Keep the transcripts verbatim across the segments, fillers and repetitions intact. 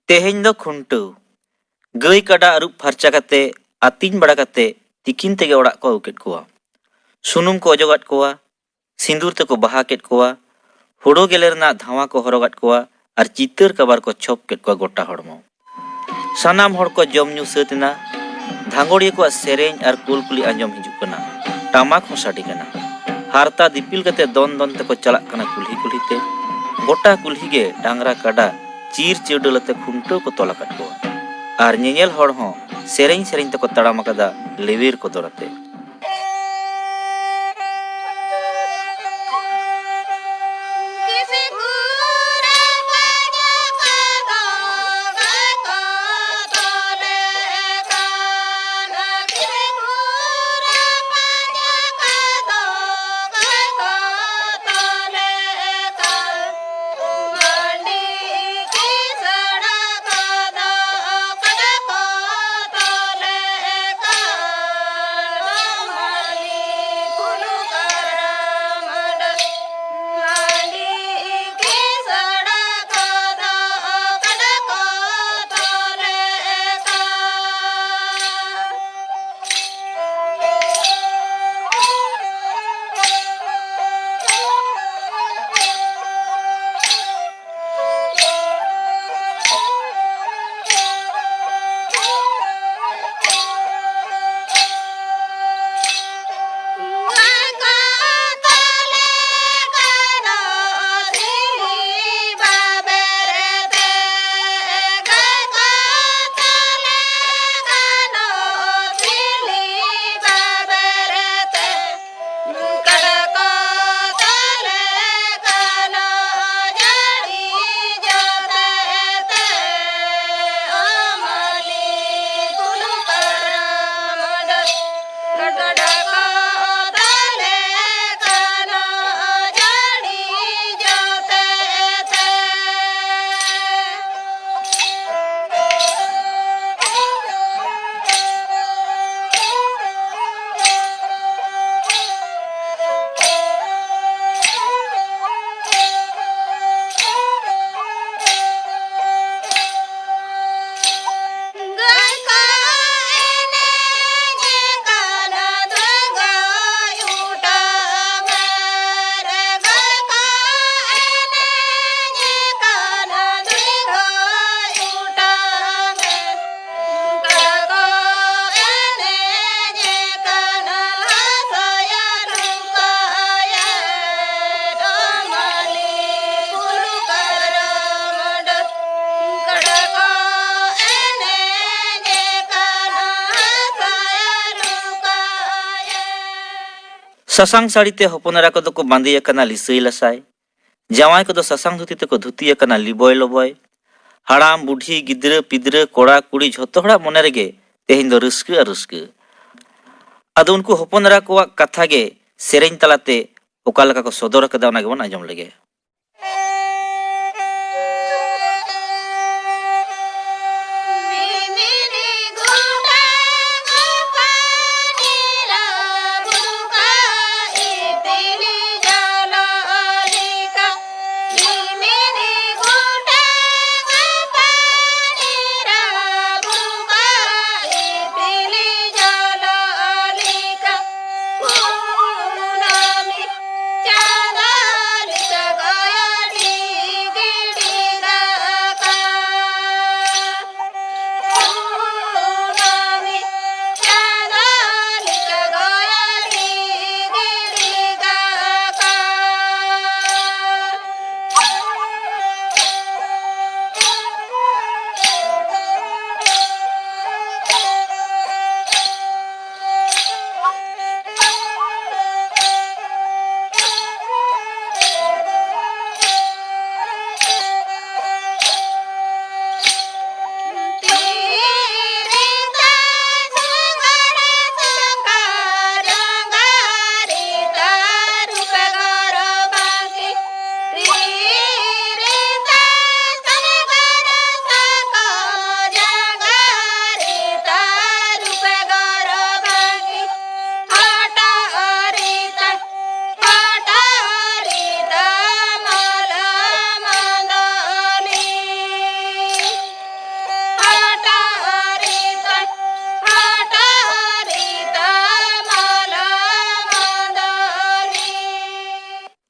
ᱛᱮᱦᱮᱧ ᱫᱚ ᱠᱷᱩᱱᱴᱟᱹᱣ᱾ ᱜᱟᱹᱭ ᱠᱟᱰᱟ ᱟᱹᱨᱩᱵ ᱯᱷᱟᱨᱪᱟ ᱠᱟᱛᱮ, ᱟᱹᱛᱤᱧ ᱵᱟᱲᱟ ᱠᱟᱛᱮ, ᱛᱤᱠᱤᱱ ᱛᱮᱜᱮ ᱚᱲᱟᱜ ᱠᱚ ᱟᱹᱜᱩ ᱠᱮᱫ ᱠᱚᱣᱟ᱾ ᱥᱩᱱᱩᱢ ᱠᱚ ᱚᱡᱚᱜᱟᱫ ᱠᱚᱣᱟ, ᱥᱤᱸᱫᱩᱨ ᱛᱮᱠᱚ ᱵᱟᱦᱟ ᱠᱮᱫ ᱠᱚᱣᱟ, ᱦᱳᱲᱳ ᱜᱮᱞᱮ ᱨᱮᱱᱟᱜ ᱫᱷᱟᱣᱟ ᱠᱚ ᱦᱚᱨᱚᱜᱟᱫ ᱠᱚᱣᱟ ᱟᱨ ᱪᱤᱛᱟᱹᱨ ᱠᱟᱵᱟᱨ ᱠᱚ ᱪᱷᱚᱯ ᱠᱮᱫ ᱠᱚᱣᱟ ᱜᱚᱴᱟ ᱦᱚᱲᱢᱚ᱾ ᱥᱟᱱᱟᱢ ᱦᱚᱲ ᱠᱚ ᱡᱚᱢ ᱧᱩ ᱥᱟᱹᱛ ᱮᱱᱟ᱾ ᱫᱷᱟᱸᱜᱚᱲᱤᱭᱟᱹ ᱠᱚᱣᱟᱜ ᱥᱮᱨᱮᱧ ᱟᱨ ᱠᱩᱞᱠᱩᱞᱤ ᱟᱸᱡᱚᱢ ᱦᱤᱡᱩᱜ ᱠᱟᱱᱟ᱾ ᱴᱟᱢᱟᱠ ᱦᱚᱸ ᱥᱟᱰᱮ ᱠᱟᱱᱟ᱾ ᱦᱟᱨᱛᱟ ᱫᱤᱯᱤᱞ ᱠᱟᱛᱮ ᱫᱚᱱ ᱫᱚᱱ ᱛᱮᱠᱚ ᱪᱟᱞᱟᱜ ᱠᱟᱱᱟ ᱠᱩᱞᱦᱤ ᱠᱩᱞᱦᱤ ᱛᱮ᱾ ᱜᱚᱴᱟ ᱠᱩᱞᱦᱤ ᱜᱮ ᱰᱟᱝᱨᱟ ᱠᱟᱰᱟ ᱪᱤᱨ ᱪᱟᱹᱰᱟᱹᱞ ᱟᱛᱮ ᱠᱷᱩᱱᱴᱟᱹᱣ ᱠᱚ ᱛᱚᱞ ᱟᱠᱟᱫ ᱠᱚᱣᱟ᱾ ᱟᱨ ᱧᱮᱧᱮᱞ ᱦᱚᱲ ᱦᱚᱸ ᱥᱮᱨᱮᱧ ᱥᱮᱨᱮᱧ ᱛᱮᱠᱚ ᱛᱟᱲᱟᱢ ᱟᱠᱟᱫᱟ ᱞᱮᱣᱮᱨ ᱠᱚᱫᱚᱨ ᱟᱛᱮ᱾ ᱥᱟᱥᱟᱝ ᱥᱟᱹᱲᱤ ᱛᱮ ᱦᱚᱯᱚᱱ ᱮᱨᱟ ᱠᱚᱫᱚ ᱠᱚ ᱵᱟᱸᱫᱮ ᱟᱠᱟᱱᱟ ᱞᱤᱥᱟᱹᱭ ᱞᱟᱥᱟᱭ᱾ ᱡᱟᱶᱟᱭ ᱠᱚᱫᱚ ᱥᱟᱥᱟᱝ ᱫᱷᱩᱛᱤ ᱛᱮᱠᱚ ᱫᱷᱩᱛᱤ ᱟᱠᱟᱱᱟ ᱞᱤᱵᱚᱭ ᱞᱚᱵᱚᱭ᱾ ᱦᱟᱲᱟᱢ, ᱵᱩᱰᱷᱤ, ᱜᱤᱫᱽᱨᱟᱹ, ᱯᱤᱫᱽᱨᱟᱹ, ᱠᱚᱲᱟ, ᱠᱩᱲᱤ ᱡᱷᱚᱛᱚ ᱦᱚᱲᱟᱜ ᱢᱚᱱᱮ ᱨᱮᱜᱮ ᱛᱮᱦᱮᱧ ᱫᱚ ᱨᱟᱹᱥᱠᱟᱹ ᱟᱨ ᱨᱟᱹᱥᱠᱟᱹ᱾ ᱟᱫᱚ ᱩᱱᱠᱩ ᱦᱚᱯᱚᱱ ᱮᱨᱟ ᱠᱚᱣᱟᱜ ᱠᱟᱛᱷᱟ ᱜᱮ ᱥᱮᱨᱮᱧ ᱛᱟᱞᱟᱛᱮ ᱚᱠᱟ ᱞᱮᱠᱟ ᱠᱚ ᱥᱚᱫᱚᱨ ᱟᱠᱟᱫᱟ, ᱚᱱᱟ ᱜᱮᱵᱚᱱ ᱟᱸᱡᱚᱢ ᱞᱮᱜᱮ᱾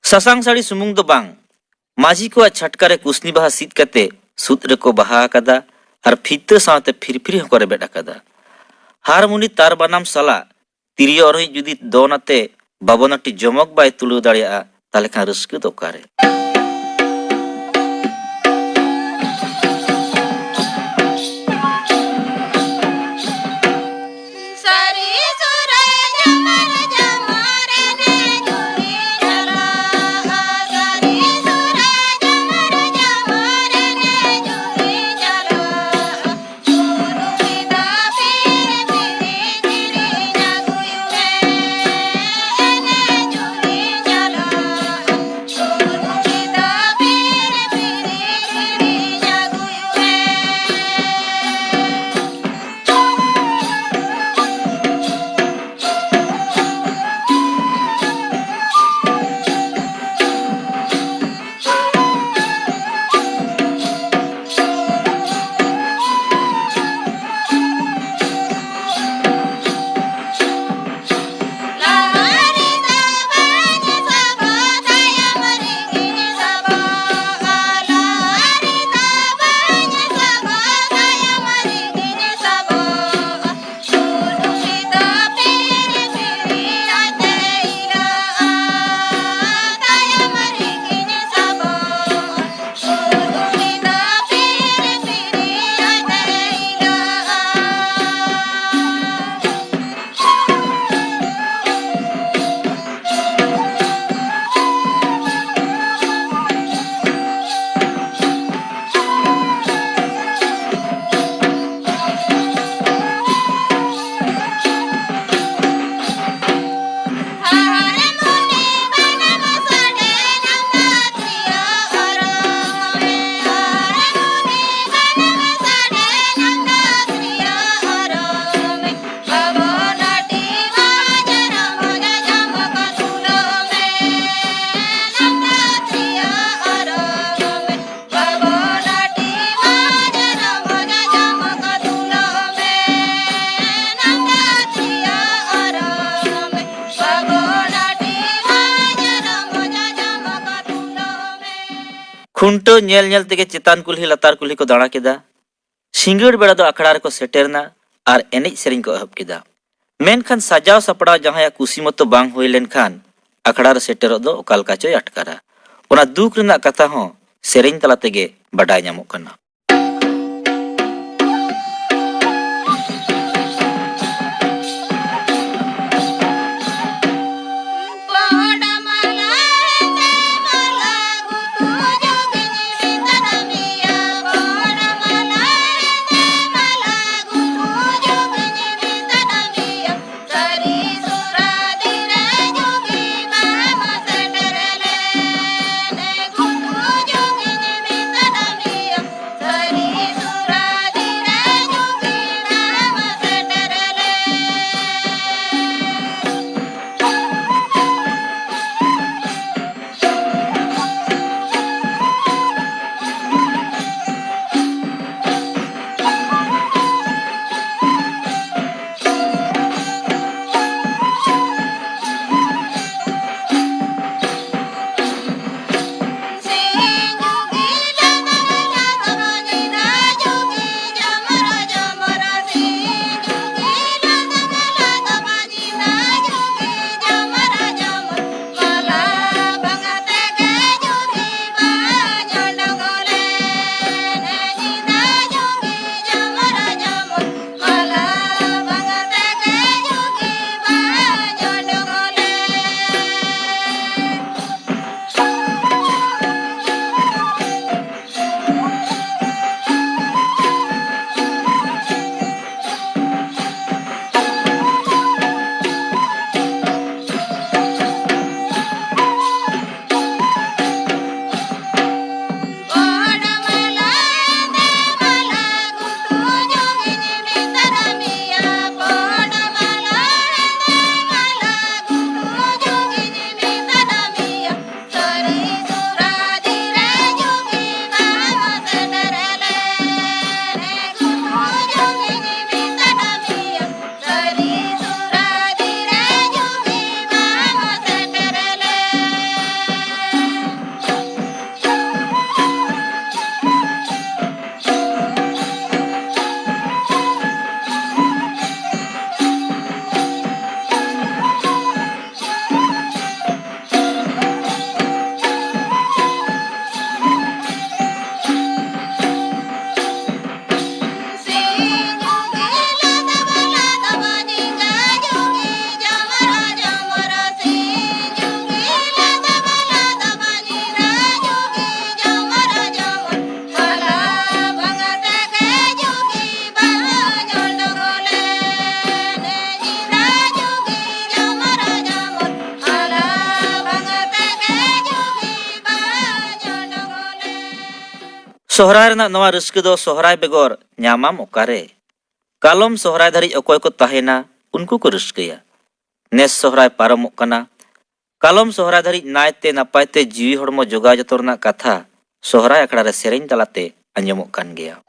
ᱥᱟᱥᱟᱝ ᱥᱟᱹᱲᱤ ᱥᱩᱢᱩᱝ ᱫᱚ ᱵᱟᱝ, ᱢᱟᱹᱡᱷᱤ ᱠᱚᱣᱟᱜ ᱪᱷᱟᱴᱠᱟ ᱨᱮ ᱠᱩᱥᱱᱤ ᱵᱟᱦᱟ ᱥᱤᱫ ᱠᱟᱛᱮ ᱥᱩᱫ ᱨᱮᱠᱚ ᱵᱟᱦᱟ ᱟᱠᱟᱫᱟ ᱟᱨ ᱯᱷᱤᱛᱟᱹ ᱥᱟᱶᱛᱮ ᱯᱷᱤᱨᱯᱷᱤᱨᱤ ᱦᱚᱸᱠᱚ ᱨᱮᱵᱮᱫ ᱟᱠᱟᱫᱟ᱾ ᱦᱟᱨᱢᱩᱱᱤ ᱛᱟᱨ ᱵᱟᱱᱟᱢ ᱥᱟᱞᱟᱜ ᱛᱤᱨᱭᱳ ᱚᱨᱚᱸᱡ ᱡᱩᱫᱤ ᱫᱚᱱ ᱟᱛᱮ ᱵᱟᱵᱚᱱᱟᱴᱤ ᱡᱚᱢᱚᱠ ᱵᱟᱭ ᱛᱩᱞᱟᱹᱣ ᱫᱟᱲᱮᱭᱟᱜᱼᱟ, ᱛᱟᱦᱞᱮ ᱠᱷᱟᱱ ᱨᱟᱹᱥᱠᱟᱹ ᱫᱚ ᱚᱠᱟᱨᱮ? ᱠᱷᱩᱱᱴᱟᱹᱣ ᱧᱮᱞ ᱧᱮᱞ ᱛᱮᱜᱮ ᱪᱮᱛᱟᱱ ᱠᱩᱞᱦᱤ ᱞᱟᱛᱟᱨ ᱠᱩᱞᱦᱤ ᱠᱚ ᱫᱟᱬᱟ ᱠᱮᱫᱟ᱾ ᱥᱤᱸᱜᱟᱹᱲ ᱵᱮᱲᱟ ᱫᱚ ᱟᱠᱷᱲᱟ ᱨᱮᱠᱚ ᱥᱮᱴᱮᱨ ᱮᱱᱟ ᱟᱨ ᱮᱱᱮᱡ ᱥᱮᱨᱮᱧ ᱠᱚ ᱮᱦᱚᱵ ᱠᱮᱫᱟ᱾ ᱢᱮᱱᱠᱷᱟᱱ ᱥᱟᱡᱟᱣ ᱥᱟᱯᱲᱟᱣ ᱡᱟᱦᱟᱸᱭᱟᱜ ᱠᱩᱥᱤ ᱢᱚᱛᱚ ᱵᱟᱝ ᱦᱩᱭ ᱞᱮᱱᱠᱷᱟᱱ ᱟᱠᱷᱲᱟ ᱨᱮ ᱥᱮᱴᱮᱨᱚᱜ ᱫᱚ ᱚᱠᱟ ᱞᱮᱠᱟ ᱪᱚᱭ ᱟᱴᱠᱟᱨᱟ᱾ ᱚᱱᱟ ᱫᱩᱠ ᱨᱮᱱᱟᱜ ᱠᱟᱛᱷᱟ ᱦᱚᱸ ᱥᱮᱨᱮᱧ ᱛᱟᱞᱟ ᱛᱮᱜᱮ ᱵᱟᱰᱟᱭ ᱧᱟᱢᱚᱜ ᱠᱟᱱᱟ᱾ ᱥᱚᱦᱨᱟᱭ ᱨᱮᱱᱟᱜ ᱱᱚᱣᱟ ᱨᱟᱹᱥᱠᱟᱹ ᱫᱚ ᱥᱚᱦᱨᱟᱭ ᱵᱮᱜᱚᱨ ᱧᱟᱢᱟᱢ ᱚᱠᱟᱨᱮ? ᱠᱟᱞᱚᱢ ᱥᱚᱦᱨᱟᱭ ᱫᱷᱟᱹᱨᱤᱡ ᱚᱠᱚᱭ ᱠᱚ ᱛᱟᱦᱮᱱᱟ, ᱩᱱᱠᱩ ᱠᱚ ᱨᱟᱹᱥᱠᱟᱹᱭᱟ᱾ ᱱᱮᱥ ᱥᱚᱦᱨᱟᱭ ᱯᱟᱨᱚᱢᱚᱜ ᱠᱟᱱᱟ, ᱠᱟᱞᱚᱢ ᱥᱚᱦᱨᱟᱭ ᱫᱷᱟᱹᱨᱤᱡ ᱱᱟᱭᱛᱮ ᱱᱟᱯᱟᱭ ᱛᱮ ᱡᱤᱣᱤ ᱦᱚᱲᱢᱚ ᱡᱚᱜᱟᱣ ᱡᱚᱛᱚᱱ ᱨᱮᱱᱟᱜ ᱠᱟᱛᱷᱟ ᱥᱚᱦᱨᱟᱭ ᱟᱠᱷᱲᱟ ᱨᱮ ᱥᱮᱨᱮᱧ ᱛᱟᱞᱟᱛᱮ ᱟᱸᱡᱚᱢᱚᱜ ᱠᱟᱱ ᱜᱮᱭᱟ᱾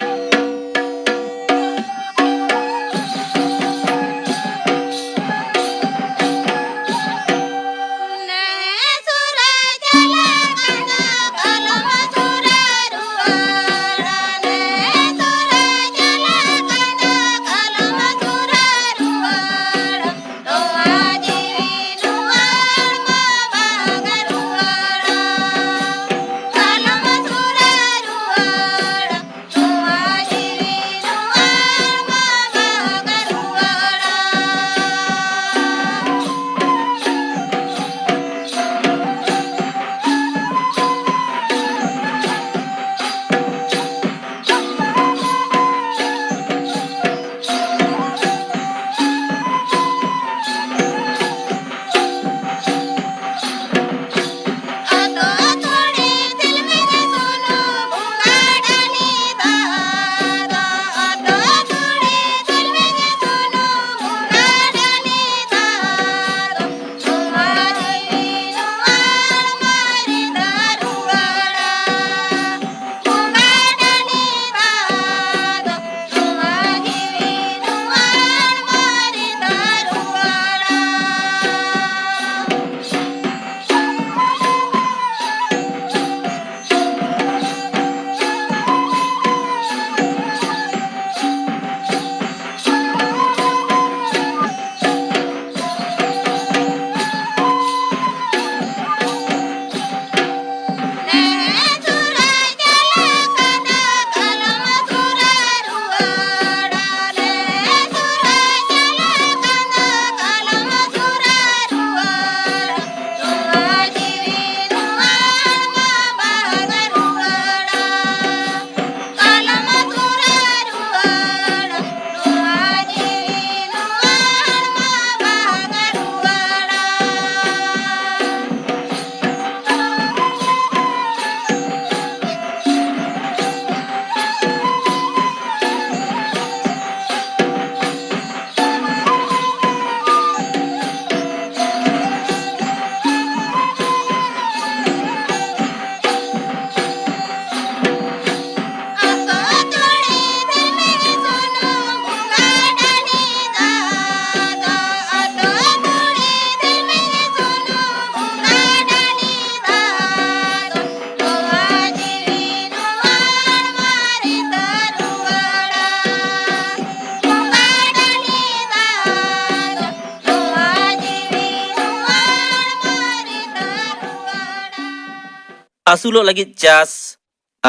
ᱟᱹᱥᱩᱞᱚᱜ ᱞᱟᱹᱜᱤᱫ ᱪᱟᱥ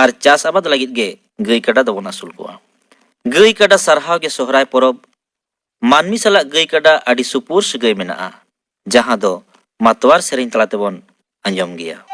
ᱟᱨ ᱪᱟᱥ ᱟᱵᱟᱫ ᱞᱟᱹᱜᱤᱫ ᱜᱮ ᱜᱟᱹᱭ ᱠᱟᱰᱟ ᱫᱚᱵᱚᱱ ᱟᱹᱥᱩᱞ ᱠᱚᱣᱟ᱾ ᱜᱟᱹᱭ ᱠᱟᱰᱟ ᱥᱟᱨᱦᱟᱣ ᱜᱮ ᱥᱚᱦᱨᱟᱭ ᱯᱚᱨᱚᱵᱽ᱾ ᱢᱟᱹᱱᱢᱤ ᱥᱟᱞᱟᱜ ᱜᱟᱹᱭ ᱠᱟᱰᱟ ᱟᱹᱰᱤ ᱥᱩᱯᱩᱨ ᱥᱟᱹᱜᱟᱹᱭ ᱢᱮᱱᱟᱜᱼᱟ, ᱡᱟᱦᱟᱸ ᱫᱚ ᱢᱟᱛᱣᱟᱨ ᱥᱮᱨᱮᱧ ᱛᱟᱞᱟ ᱛᱮᱵᱚᱱ ᱟᱸᱡᱚᱢ ᱜᱮᱭᱟ᱾